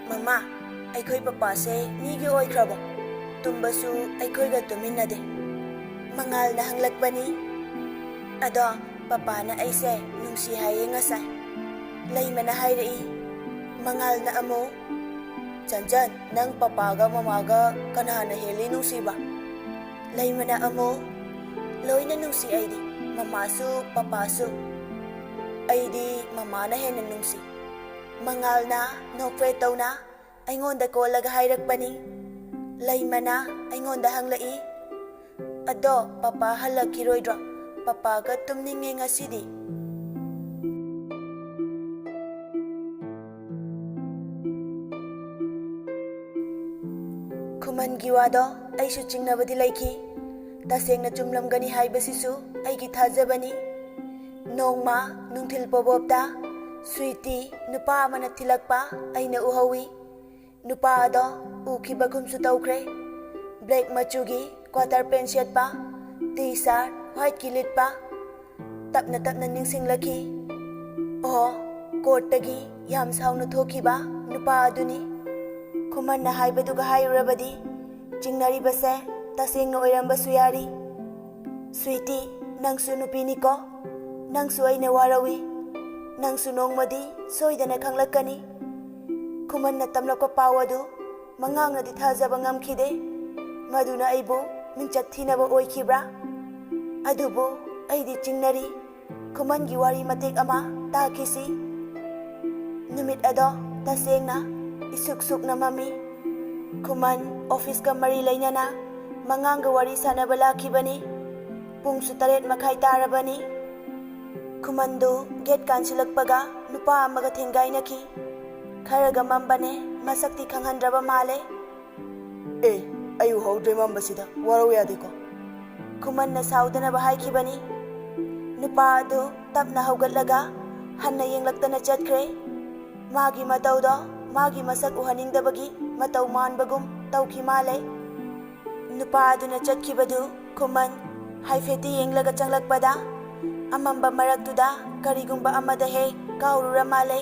ꯃꯃꯥ, ꯑꯩꯈꯣꯏ ꯄꯄꯥꯁꯦ ꯃꯤꯒꯤ ꯑꯣꯏꯈ꯭ꯔꯕꯣ? ꯇꯨꯝꯕꯁꯨ ꯑꯩꯈꯣꯏꯒ ꯇꯨꯝꯃꯤꯟꯅꯗꯦ꯫ ꯃꯉꯥꯜꯅ ꯍꯪꯂꯛꯄꯅꯤ꯫ ꯑꯗꯣ ꯄꯄꯥꯅ ꯑꯩꯁꯦ ꯅꯨꯡꯁꯤ ꯍꯥꯏꯌꯦ ꯉꯁꯥꯏ꯫ ꯂꯩꯃꯅ ꯍꯥꯏꯔꯛꯏ꯫ ꯃꯉꯥꯜꯅ ꯑꯃꯨꯛ, "ꯆꯟꯆꯟ, ꯅꯪ ꯄꯄꯥꯒ ꯃꯃꯥꯒ ꯀꯅꯥꯅ ꯍꯦꯜꯂꯤ ꯅꯨꯡꯁꯤꯕ?" ꯂꯩꯃꯅ ꯑꯃꯨꯛ, "ꯂꯣꯏꯅ ꯅꯨꯡꯁꯤ ꯑꯩꯗꯤ, ꯃꯃꯥꯁꯨ ꯄꯄꯥꯁꯨ꯫ ꯑꯩꯗꯤ ꯃꯃꯥꯅ ꯍꯦꯟꯅ ꯅꯨꯡꯁꯤ꯫" ꯃꯉꯥꯜꯅ ꯅꯣꯛꯐꯦꯠ ꯇꯧꯅ ꯑꯩꯉꯣꯟꯗ ꯀꯣꯜꯂꯒ ꯍꯥꯏꯔꯛꯄꯅꯤ꯫ ꯂꯩꯃꯅ ꯑꯩꯉꯣꯟꯗ ꯍꯪꯂꯛꯏ, "ꯑꯗꯣ ꯄꯄꯥ ꯍꯜꯂꯛꯈꯤꯔꯣꯏꯗ꯭ꯔꯣ? ꯄꯄꯥꯒ ꯇꯨꯝꯅꯤꯡꯉꯦ ꯉꯁꯤꯗꯤ꯫" ꯈꯨꯃꯟꯒꯤ ꯋꯥꯗꯣ ꯑꯩꯁꯨ ꯆꯤꯡꯅꯕꯗꯤ ꯂꯩꯈꯤ꯫ ꯇꯁꯦꯡꯅ ꯆꯨꯝꯂꯝꯒꯅꯤ ꯍꯥꯏꯕꯁꯤꯁꯨ ꯑꯩꯒꯤ ꯊꯥꯖꯕꯅꯤ꯫ ꯅꯣꯡꯃ ꯅꯨꯡꯊꯤꯜ ꯄꯣꯕꯣꯞꯇ ꯁ꯭ꯋꯤꯇꯤ ꯅꯨꯄꯥ ꯑꯃꯅ ꯊꯤꯜꯂꯛꯄ ꯑꯩꯅ ꯎꯍꯧꯏ꯫ ꯅꯨꯄꯥ ꯑꯗꯣ ꯎꯈꯤꯕꯒꯨꯝꯁꯨ ꯇꯧꯈ꯭ꯔꯦ꯫ ꯕ꯭ꯂꯦꯛ ꯃꯆꯨꯒꯤ ꯀ꯭ꯋꯥꯇꯔ ꯄꯦꯟ ꯁꯦꯠꯄ, ꯇꯤ ꯁꯥꯔꯠ ꯋꯥꯏꯠꯀꯤ ꯂꯤꯠꯄ꯫ ꯇꯞꯅ ꯇꯞꯅ ꯅꯤꯡꯁꯤꯡꯂꯛꯈꯤ꯫ ꯑꯣ, ꯀꯣꯔꯠꯇꯒꯤ ꯌꯥꯝ ꯁꯥꯎꯅ ꯊꯣꯛꯈꯤꯕ ꯅꯨꯄꯥ ꯑꯗꯨꯅꯤ꯫ ꯈꯨꯃꯟꯅ ꯍꯥꯏꯕꯗꯨꯒ ꯍꯥꯏꯔꯨꯔꯕꯗꯤ, ꯆꯤꯡꯅꯔꯤꯕꯁꯦ ꯇꯁꯦꯡꯅ ꯑꯣꯏꯔꯝꯕꯁꯨ ꯌꯥꯔꯤ꯫ ꯁ꯭ꯋꯤꯇꯤ, ꯅꯪꯁꯨ ꯅꯨꯄꯤꯅꯤꯀꯣ? ꯅꯪꯁꯨ ꯑꯩꯅ ꯋꯥꯔꯧꯏ꯫ ꯅꯪꯁꯨ ꯅꯣꯡꯃꯗꯤ ꯁꯣꯏꯗꯅ ꯈꯪꯂꯛꯀꯅꯤ꯫ ꯈꯨꯃꯟꯅ ꯇꯝꯂꯛꯄ ꯄꯥꯎ ꯑꯗꯨ ꯃꯉꯥꯡꯅꯗꯤ ꯊꯥꯖꯕ ꯉꯝꯈꯤꯗꯦ꯫ ꯃꯗꯨꯅ ꯑꯩꯕꯨ ꯃꯤꯡꯆꯠ ꯊꯤꯅꯕ ꯑꯣꯏꯈꯤꯕ꯭ꯔꯥ? ꯑꯗꯨꯕꯨ ꯑꯩꯗꯤ ꯆꯤꯡꯅꯔꯤ꯫ ꯈꯨꯃꯟꯒꯤ ꯋꯥꯔꯤ ꯃꯇꯦꯛ ꯑꯃ ꯇꯥꯈꯤꯁꯤ꯫ ꯅꯨꯃꯤꯠ ꯑꯗꯣ ꯇꯁꯦꯡꯅ ꯏꯁꯨꯛ ꯁꯨꯛꯅ ꯃꯝꯃꯤ꯫ ꯈꯨꯃꯟ ꯑꯣꯐꯤꯁꯀ ꯃꯔꯤ ꯂꯩꯅꯅ ꯃꯉꯥꯡꯒ ꯋꯥꯔꯤ ꯁꯥꯟꯅꯕ ꯂꯥꯛꯈꯤꯕꯅꯤ꯫ ꯄꯨꯡꯁꯨ ꯇꯔꯦꯠ ꯃꯈꯥꯏ ꯇꯥꯔꯕꯅꯤ꯫ ꯈꯨꯃꯟꯗꯨ ꯒꯦꯠ ꯀꯥꯟꯁꯤꯜꯂꯛꯄꯒ ꯅꯨꯄꯥ ꯑꯃꯒ ꯊꯦꯡꯒꯥꯏꯅꯈꯤ꯫ ꯈꯔꯒ ꯃꯝꯕꯅꯦ, ꯃꯁꯛꯇꯤ ꯈꯪꯍꯟꯗ꯭ꯔꯕ ꯃꯥꯜꯂꯦ꯫ "ꯑꯦ, ꯑꯩ ꯎꯍꯧꯗ꯭ꯔꯦ ꯃꯝꯕꯁꯤꯗ, ꯋꯥꯔꯧ ꯌꯥꯗꯦꯀꯣ?" ꯈꯨꯃꯟꯅ ꯁꯥꯎꯗꯅꯕ ꯍꯥꯏꯈꯤꯕꯅꯤ꯫ ꯅꯨꯄꯥ ꯑꯗꯨ ꯇꯞꯅ ꯍꯧꯒꯠꯂꯒ ꯍꯟꯅ ꯌꯦꯡꯂꯛꯇꯅ ꯆꯠꯈ꯭ꯔꯦ꯫ ꯃꯥꯒꯤ ꯃꯇꯧꯗꯣ ꯃꯥꯒꯤ ꯃꯁꯛ ꯎꯍꯟꯅꯤꯡꯗꯕꯒꯤ ꯃꯇꯧ ꯃꯥꯟꯕꯒꯨꯝ ꯇꯧꯈꯤ ꯃꯥꯜꯂꯦ꯫ ꯅꯨꯄꯥ ꯑꯗꯨꯅ ꯆꯠꯈꯤꯕꯗꯨ ꯈꯨꯃꯟ ꯍꯥꯏꯐꯦꯠꯇꯤ ꯌꯦꯡꯂꯒ ꯆꯪꯂꯛꯄꯗ, ꯑꯃꯝꯕ ꯃꯔꯛꯇꯨꯗ ꯀꯔꯤꯒꯨꯝꯕ ꯑꯃꯗ ꯍꯦꯛ ꯀꯥꯎꯔꯨꯔ ꯃꯥꯜꯂꯦ꯫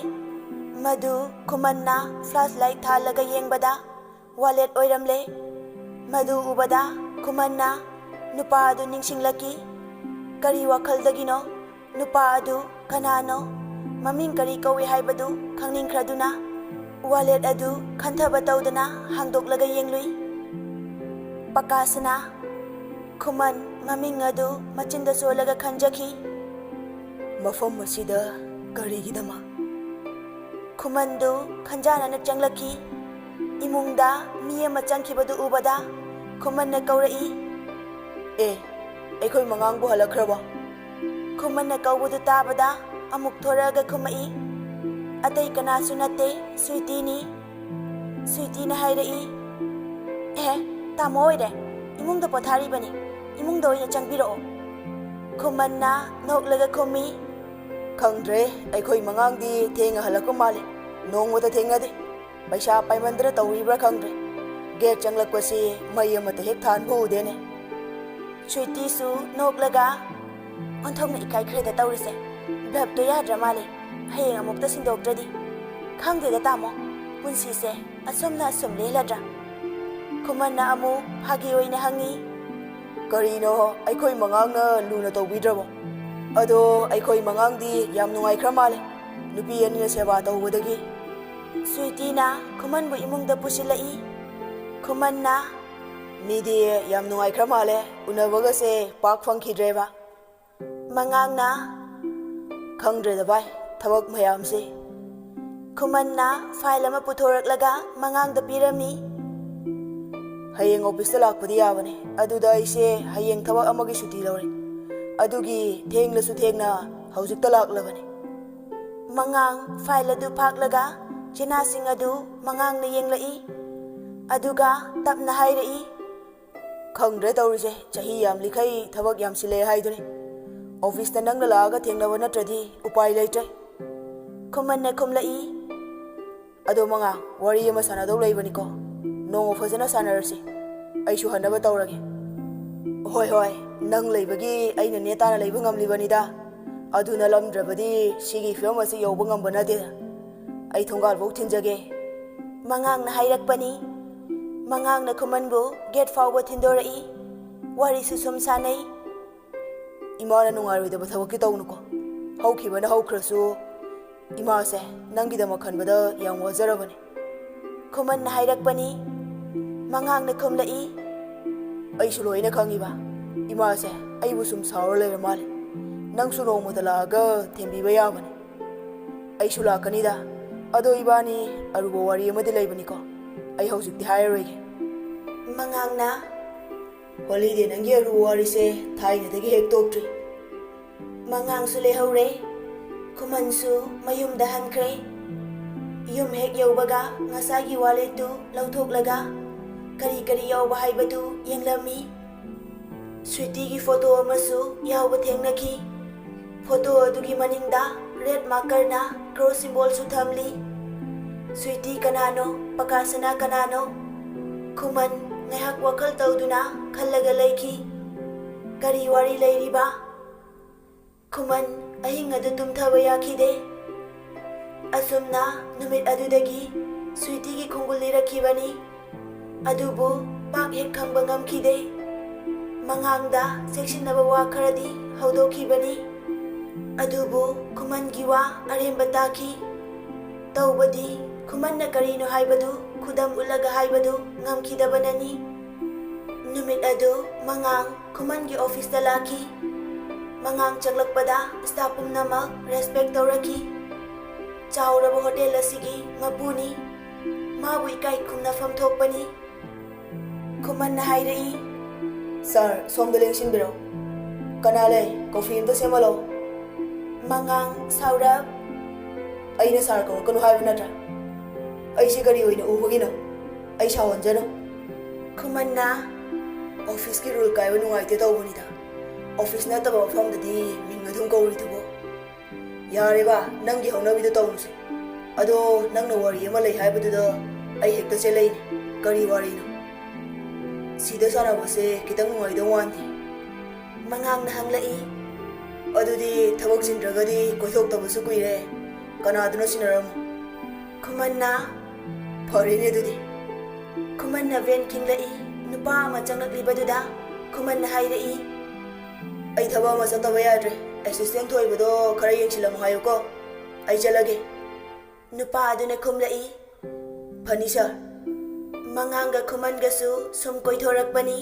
ꯃꯗꯨ ꯈꯨꯃꯟꯅ ꯐ꯭ꯂꯥꯁ ꯂꯥꯏꯠ ꯊꯥꯜꯂꯒ ꯌꯦꯡꯕꯗ ꯋꯥꯂꯦꯠ ꯑꯣꯏꯔꯝꯂꯦ꯫ ꯃꯗꯨ ꯎꯕꯗ ꯈꯨꯃꯟꯅ ꯅꯨꯄꯥ ꯑꯗꯨ ꯅꯤꯡꯁꯤꯡꯂꯛꯈꯤ꯫ ꯀꯔꯤ ꯋꯥꯈꯜꯗꯒꯤꯅꯣ ꯅꯨꯄꯥ ꯑꯗꯨ ꯀꯅꯥꯅꯣ, ꯃꯃꯤꯡ ꯀꯔꯤ ꯀꯧꯏ ꯍꯥꯏꯕꯗꯨ ꯈꯪꯅꯤꯡꯈ꯭ꯔꯗꯨꯅ, ꯋꯥꯂꯦꯠ ꯑꯗꯨ ꯈꯟꯊꯕ ꯇꯧꯗꯅ ꯍꯥꯡꯗꯣꯛꯂꯒ ꯌꯦꯡꯂꯨꯏ꯫ ꯄꯀꯥꯁꯅ ꯈꯨꯃꯟ ꯃꯃꯤꯡ ꯑꯗꯨ ꯃꯆꯤꯟꯗ ꯁꯣꯜꯂꯒ ꯈꯟꯖꯈꯤ꯫ "ꯃꯐꯝ ꯑꯁꯤꯗ ꯀꯔꯤꯒꯤꯗꯃꯛ?" ꯈꯨꯃꯟꯗꯨ ꯈꯟꯖꯥꯅꯅ ꯆꯪꯂꯛꯈꯤ꯫ ꯏꯃꯨꯡꯗ ꯃꯤ ꯑꯃ ꯆꯪꯈꯤꯕꯗꯨ ꯎꯕꯗ ꯈꯨꯃꯟꯅ ꯀꯧꯔꯛꯏ꯫ "ꯑꯦ, ꯑꯩꯈꯣꯏ ꯃꯉꯥꯡꯕꯨ ꯍꯜꯂꯛꯈ꯭ꯔꯕꯣ?" ꯈꯨꯃꯟꯅ ꯀꯧꯕꯗꯨ ꯇꯥꯕꯗ ꯑꯃꯨꯛ ꯊꯣꯔꯛꯑꯒ ꯈꯨꯝꯃꯛꯏ꯫ "ꯑꯇꯩ ꯀꯅꯥꯁꯨ ꯅꯠꯇꯦ, ꯁ꯭ꯋꯤꯇꯤꯅꯤ꯫" ꯁ꯭ꯋꯤꯇꯤꯅ ꯍꯥꯏꯔꯛꯏ꯫ "ꯑꯦ, ꯇꯥꯃꯣ ꯑꯣꯏꯔꯦ, ꯏꯃꯨꯡꯗ ꯄꯣꯊꯥꯔꯤꯕꯅꯤ, ꯏꯃꯨꯡꯗ ꯑꯣꯏꯅ ꯆꯪꯕꯤꯔꯛꯑꯣ꯫" ꯈꯨꯃꯟꯅ ꯅꯣꯛꯂꯒ ꯈꯨꯝꯃꯤ꯫ "ꯈꯪꯗ꯭ꯔꯦ, ꯑꯩꯈꯣꯏ ꯃꯉꯥꯡꯗꯤ ꯊꯦꯡꯅ ꯍꯜꯂꯛꯄ ꯃꯥꯜꯂꯤ, ꯅꯣꯡꯃꯇ ꯊꯦꯡꯅꯗꯦ꯫ ꯄꯩꯁꯥ ꯄꯥꯏꯃꯟꯗꯅ ꯇꯧꯔꯤꯕ꯭ꯔꯥ ꯈꯪꯗ꯭ꯔꯦ꯫ ꯒꯦꯠ ꯆꯪꯂꯛꯄꯁꯤ ꯃꯩ ꯑꯃꯠꯇ ꯍꯦꯛ ꯊꯥꯟꯕ ꯎꯗꯦꯅꯦ꯫" ꯁ꯭ꯋꯤꯇꯤꯁꯨ ꯅꯣꯛꯂꯒ, "ꯑꯣꯟꯊꯣꯛꯅ ꯏꯀꯥꯏꯈ꯭ꯔꯦꯗ ꯇꯧꯔꯤꯁꯦ꯫ ꯕ꯭ꯂꯕꯇꯣ ꯌꯥꯗ꯭ꯔ ꯃꯥꯜꯂꯦ꯫ ꯍꯌꯦꯡ ꯑꯃꯨꯛꯇ ꯁꯤꯟꯗꯣꯛꯇ꯭ꯔꯗꯤ꯫ ꯈꯪꯗꯦꯗ ꯇꯥꯃꯣ, ꯄꯨꯟꯁꯤꯁꯦ ꯑꯁꯨꯝꯅ ꯑꯁꯨꯝ ꯂꯦꯜꯂꯗ꯭ꯔꯥ?" ꯈꯨꯃꯟꯅ ꯑꯃꯨꯛ ꯐꯥꯒꯤ ꯑꯣꯏꯅ ꯍꯪꯉꯤ꯫ "ꯀꯔꯤꯅꯣ, ꯑꯩꯈꯣꯏ ꯃꯉꯥꯡꯅ ꯂꯨꯅ ꯇꯧꯕꯤꯗ꯭ꯔꯕꯣ? ꯑꯗꯣ ꯑꯩꯈꯣꯏ ꯃꯉꯥꯡꯗꯤ ꯌꯥꯝ ꯅꯨꯡꯉꯥꯏꯈ꯭ꯔ ꯃꯥꯜꯂꯦ, ꯅꯨꯄꯤ ꯑꯅꯤꯅ ꯁꯦꯕꯥ ꯇꯧꯕꯗꯒꯤ꯫" ꯁ꯭ꯋꯤꯇꯤꯅ ꯈꯨꯃꯟꯕꯨ ꯏꯃꯨꯡꯗ ꯄꯨꯁꯤꯜꯂꯛꯏ꯫ ꯈꯨꯃꯟꯅ, "ꯃꯤꯗꯤ ꯌꯥꯝ ꯅꯨꯡꯉꯥꯏꯈ꯭ꯔ ꯃꯥꯜꯂꯦ, ꯎꯅꯕꯒꯁꯦ ꯄꯥꯛ ꯐꯪꯈꯤꯗ꯭ꯔꯦꯕ꯫" ꯃꯉꯥꯡꯅ, "ꯈꯪꯗ꯭ꯔꯦꯗ ꯚꯥꯏ, ꯊꯕꯛ ꯃꯌꯥꯝꯁꯦ꯫ ꯈꯨꯃꯟꯅ ꯐꯥꯏꯜ ꯑꯃ ꯄꯨꯊꯣꯔꯛꯂꯒ ꯃꯉꯥꯡꯗ ꯄꯤꯔꯝꯃꯤ꯫ "ꯍꯌꯦꯡ ꯑꯣꯐꯤꯁꯇ ꯂꯥꯛꯄꯗꯤ ꯌꯥꯕꯅꯦ, ꯑꯗꯨꯗ ꯑꯩꯁꯦ ꯍꯌꯦꯡ ꯊꯕꯛ ꯑꯃꯒꯤ ꯁꯨꯇꯤ ꯂꯧꯔꯦ, ꯑꯗꯨꯒꯤ ꯊꯦꯡꯂꯁꯨ ꯊꯦꯡꯅ ꯍꯧꯖꯤꯛꯇ ꯂꯥꯛꯂꯕꯅꯦ꯫" ꯃꯉꯥꯡ ꯐꯥꯏꯜ ꯑꯗꯨ ꯐꯥꯛꯂꯒ ꯆꯦꯅꯥꯁꯤꯡ ꯑꯗꯨ ꯃꯉꯥꯡꯅ ꯌꯦꯡꯂꯛꯏ꯫ ꯑꯗꯨꯒ ꯇꯞꯅ ꯍꯥꯏꯔꯛꯏ, "ꯈꯪꯗ꯭ꯔꯦ ꯇꯧꯔꯤꯁꯦ, ꯆꯍꯤ ꯌꯥꯝꯂꯤꯈꯩ ꯊꯕꯛ ꯌꯥꯝꯁꯤꯜꯂꯦ ꯍꯥꯏꯗꯨꯅꯤ꯫ ꯑꯣꯐꯤꯁꯇ ꯅꯪꯅ ꯂꯥꯛꯑꯒ ꯊꯦꯡꯅꯕ ꯅꯠꯇ꯭ꯔꯗꯤ ꯎꯄꯥꯏ ꯂꯩꯇ꯭ꯔꯦ꯫" ꯈꯨꯃꯟꯅ ꯈꯨꯝꯂꯛꯏ, "ꯑꯗꯣ ꯃꯉꯥ, ꯋꯥꯔꯤ ꯑꯃ ꯁꯥꯟꯅꯗꯧ ꯂꯩꯕꯅꯤꯀꯣ, ꯅꯣꯡꯃ ꯐꯖꯅ ꯁꯥꯟꯅꯔꯁꯤ꯫ ꯑꯩꯁꯨ ꯍꯟꯅꯕ ꯇꯧꯔꯒꯦ꯫" "ꯍꯣꯏ ꯍꯣꯏ, ꯅꯪ ꯂꯩꯕꯒꯤ ꯑꯩꯅ ꯅꯦꯇꯥꯅ ꯂꯩꯕ ꯉꯝꯂꯤꯕꯅꯤꯗ꯫ ꯑꯗꯨ ꯅꯠꯂꯝꯗ꯭ꯔꯕꯗꯤ ꯁꯤꯒꯤ ꯐꯤꯕꯝ ꯑꯁꯤ ꯌꯧꯕ ꯉꯝꯕ ꯅꯠꯇꯦꯗ꯫ ꯑꯩ ꯊꯣꯡꯒꯥꯜꯐꯧ ꯊꯤꯟꯖꯒꯦ꯫" ꯃꯉꯥꯡꯅ ꯍꯥꯏꯔꯛꯄꯅꯤ꯫ ꯃꯉꯥꯡꯅ ꯈꯨꯃꯟꯕꯨ ꯒꯦꯠ ꯐꯥꯎꯕ ꯊꯤꯟꯗꯣꯔꯛꯏ꯫ ꯋꯥꯔꯤꯁꯨ ꯁꯨꯝ ꯁꯥꯟꯅꯩ꯫ "ꯏꯃꯥꯅ ꯅꯨꯡꯉꯥꯏꯔꯣꯏꯗꯕ ꯊꯕꯛꯇꯤ ꯇꯧꯅꯨꯀꯣ꯫ ꯍꯧꯈꯤꯕꯅ ꯍꯧꯈ꯭ꯔꯁꯨ, ꯏꯃꯥꯁꯦ ꯅꯪꯒꯤꯗꯃꯛ ꯈꯟꯕꯗ ꯌꯥꯝ ꯋꯥꯖꯔꯕꯅꯤ꯫" ꯈꯨꯃꯟꯅ ꯍꯥꯏꯔꯛꯄꯅꯤ꯫ ꯃꯉꯥꯡꯅ ꯈꯨꯝꯂꯛꯏ, "ꯑꯩꯁꯨ ꯂꯣꯏꯅ ꯈꯪꯉꯤꯕ꯫ ꯏꯃꯥꯁꯦ ꯑꯩꯕꯨ ꯁꯨꯝ ꯁꯥꯎꯔ ꯂꯩꯔ ꯃꯥꯜꯂꯦ꯫ ꯅꯪꯁꯨ ꯅꯣꯡꯃꯇ ꯂꯥꯛꯑꯒ ꯊꯦꯝꯕꯤꯕ ꯌꯥꯕꯅꯤ꯫" "ꯑꯩꯁꯨ ꯂꯥꯛꯀꯅꯤꯗ꯫ ꯑꯗꯣ ꯏꯕꯥꯅꯤ ꯑꯔꯨꯕ ꯋꯥꯔꯤ ꯑꯃꯗꯤ ꯂꯩꯕꯅꯤꯀꯣ꯫ ꯑꯩ ꯍꯧꯖꯤꯛꯇꯤ ꯍꯥꯏꯔꯔꯣꯏꯒꯦ꯫" ꯃꯉꯥꯡꯅ, "ꯍꯣꯂꯤꯗꯦ, ꯅꯪꯒꯤ ꯑꯔꯨꯕ ꯋꯥꯔꯤꯁꯦ ꯊꯥꯏꯅꯗꯒꯤ ꯍꯦꯛ ꯇꯣꯛꯇ꯭ꯔꯤ꯫" ꯃꯉꯥꯡꯁꯨ ꯂꯩꯍꯧꯔꯦ꯫ ꯈꯨꯃꯟꯁꯨ ꯃꯌꯨꯝꯗ ꯍꯟꯈ꯭ꯔꯦ꯫ ꯌꯨꯝ ꯍꯦꯛ ꯌꯧꯕꯒ ꯉꯁꯥꯏꯒꯤ ꯋꯥꯂꯦꯠꯇꯨ ꯂꯧꯊꯣꯛꯂꯒ ꯀꯔꯤ ꯀꯔꯤ ꯌꯥꯎꯕ ꯍꯥꯏꯕꯗꯨ ꯌꯦꯡꯂꯝꯃꯤ꯫ ꯁ꯭ꯋꯤꯇꯤꯒꯤ ꯐꯣꯇꯣ ꯑꯃꯁꯨ ꯌꯥꯎꯕ ꯊꯦꯡꯅꯈꯤ꯫ ꯐꯣꯇꯣ ꯑꯗꯨꯒꯤ ꯃꯅꯤꯡꯗ ꯔꯦꯗ ꯃꯥꯔꯀꯔꯅ ꯀ꯭ꯔꯣꯁ ꯁꯤꯝꯕꯣꯜꯁꯨ ꯊꯝꯂꯤ꯫ ꯁ꯭ꯋꯤꯇꯤ ꯀꯅꯥꯅꯣ? ꯄꯀꯥꯁꯅꯥ ꯀꯅꯥꯅꯣ? ꯈꯨꯃꯟ ꯉꯥꯏꯍꯥꯛ ꯋꯥꯈꯜ ꯇꯧꯗꯨꯅ ꯈꯜꯂꯒ ꯂꯩꯈꯤ꯫ ꯀꯔꯤ ꯋꯥꯔꯤ ꯂꯩꯔꯤꯕ? ꯈꯨꯃꯟ ꯑꯍꯤꯡ ꯑꯗꯨ ꯇꯨꯝꯊꯕ ꯌꯥꯈꯤꯗꯦ꯫ ꯑꯁꯨꯝꯅ ꯅꯨꯃꯤꯠ ꯑꯗꯨꯗꯒꯤ ꯁ꯭ꯋꯤꯇꯤꯒꯤ ꯈꯣꯡꯒꯨꯜ ꯂꯤꯔꯛꯈꯤꯕꯅꯤ꯫ ꯑꯗꯨꯕꯨ ꯄꯥꯛ ꯍꯦꯛ ꯈꯪꯕ ꯉꯝꯈꯤꯗꯦ꯫ ꯃꯉꯥꯡꯗ ꯆꯦꯛꯁꯤꯟꯅꯕ ꯋꯥ ꯈꯔꯗꯤ ꯍꯧꯗꯣꯛꯈꯤꯕꯅꯤ꯫ ꯑꯗꯨꯕꯨ ꯈꯨꯃꯟꯒꯤ ꯋꯥ ꯑꯔꯦꯝꯕ ꯇꯥꯈꯤ꯫ ꯇꯧꯕꯗꯤ ꯈꯨꯃꯟꯅ ꯀꯔꯤꯅꯣ ꯍꯥꯏꯕꯗꯨ ꯈꯨꯗꯝ ꯎꯠꯂꯒ ꯍꯥꯏꯕꯗꯨ ꯉꯝꯈꯤꯗꯕꯅꯅꯤ꯫ ꯅꯨꯃꯤꯠ ꯑꯗꯨ ꯃꯉꯥꯡ ꯈꯨꯃꯟꯒꯤ ꯑꯣꯐꯤꯁꯇ ꯂꯥꯛꯈꯤ꯫ ꯃꯉꯥꯡ ꯆꯪꯂꯛꯄꯗ ꯁ꯭ꯇꯥꯐ ꯄꯨꯝꯅꯃꯛ ꯔꯦꯁꯄꯦꯛ ꯇꯧꯔꯛꯈꯤ꯫ ꯆꯥꯎꯔꯕ ꯍꯣꯇꯦꯜ ꯑꯁꯤꯒꯤ ꯃꯄꯨꯅꯤ꯫ ꯃꯥꯕꯨ ꯏꯀꯥꯏ ꯈꯨꯝꯅꯐꯝ ꯊꯣꯛꯄꯅꯤ꯫ ꯈꯨꯃꯟꯅ ꯍꯥꯏꯔꯛꯏ, "ꯁꯥꯔ, ꯁꯣꯝꯗ ꯂꯦꯡꯁꯤꯟꯕꯤꯔꯣ꯫ ꯀꯅꯥ ꯂꯩ? ꯀꯣꯐꯤ ꯑꯝꯇ ꯁꯦꯝꯍꯜꯂꯣ꯫" ꯃꯉꯥꯡ ꯁꯥꯎꯔꯞ, "ꯑꯩꯅ ꯁꯥꯔ ꯀꯧꯔꯛꯀꯅꯨ ꯍꯥꯏꯕ ꯅꯠꯇ꯭ꯔꯥ? ꯑꯩꯁꯦ ꯀꯔꯤ ꯑꯣꯏꯅ ꯎꯕꯒꯤꯅꯣ? ꯑꯩ ꯁꯥꯎꯍꯟꯖꯅꯨ꯫" ꯈꯨꯃꯟꯅ, "ꯑꯣꯐꯤꯁꯀꯤ ꯔꯨꯜ ꯀꯥꯏꯕ ꯅꯨꯡꯉꯥꯏꯇꯦ ꯇꯧꯕꯅꯤꯗ꯫ ꯑꯣꯐꯤꯁ ꯅꯠꯇꯕ ꯃꯐꯝꯗꯗꯤ ꯃꯤꯡ ꯑꯗꯨꯝ ꯀꯧꯔꯤꯗꯨꯕꯨ꯫" "ꯌꯥꯔꯦꯕ, ꯅꯪꯒꯤ ꯍꯧꯅꯕꯤꯗꯣ ꯇꯧꯔꯨꯁꯦ꯫ ꯑꯗꯣ ꯅꯪꯅ ꯋꯥꯔꯤ ꯑꯃ ꯂꯩ ꯍꯥꯏꯕꯗꯨꯗ ꯑꯩ ꯍꯦꯛꯇ ꯆꯦꯜꯂꯛꯏꯅꯦ꯫ ꯀꯔꯤ ꯋꯥꯔꯤꯅꯣ? ꯁꯤꯗ ꯁꯥꯟꯅꯕꯁꯦ ꯈꯤꯇꯪ ꯅꯨꯡꯉꯥꯏꯗꯧ ꯃꯥꯟꯗꯦ꯫" ꯃꯉꯥꯡꯅ ꯍꯪꯂꯛꯏ꯫ "ꯑꯗꯨꯗꯤ ꯊꯕꯛ ꯆꯤꯟꯗ꯭ꯔꯒꯗꯤ ꯀꯣꯏꯊꯣꯛꯇꯕꯁꯨ ꯀꯨꯏꯔꯦ꯫ ꯀꯅꯥꯗꯨꯅꯣ ꯁꯤꯟꯅꯔꯝꯃꯣ꯫" ꯈꯨꯃꯟꯅ, "ꯐꯔꯦꯅꯦ ꯑꯗꯨꯗꯤ꯫" ꯈꯨꯃꯟꯅ ꯚꯦꯟ ꯈꯤꯡꯂꯛꯏ꯫ ꯅꯨꯄꯥ ꯑꯃ ꯆꯪꯂꯛꯂꯤꯕꯗꯨꯗ ꯈꯨꯃꯟꯅ ꯍꯥꯏꯔꯛꯏ, "ꯑꯩ ꯊꯕꯛ ꯑꯃ ꯆꯠꯇꯕ ꯌꯥꯗ꯭ꯔꯦ꯫ ꯑꯦꯁꯤꯁꯇꯦꯟ ꯊꯣꯏꯕꯗꯣ ꯈꯔ ꯌꯦꯡꯁꯤꯜꯂꯝꯃꯨ ꯍꯥꯏꯌꯨꯀꯣ꯫ ꯑꯩ ꯆꯠꯂꯒꯦ꯫" ꯅꯨꯄꯥ ꯑꯗꯨꯅ ꯈꯨꯝꯂꯛꯏ, "ꯐꯅꯤ ꯁꯥꯔ꯫" ꯃꯉꯥꯡꯒ ꯈꯨꯃꯟꯒꯁꯨ ꯁꯨꯝ ꯀꯣꯏꯊꯣꯔꯛꯄꯅꯤ꯫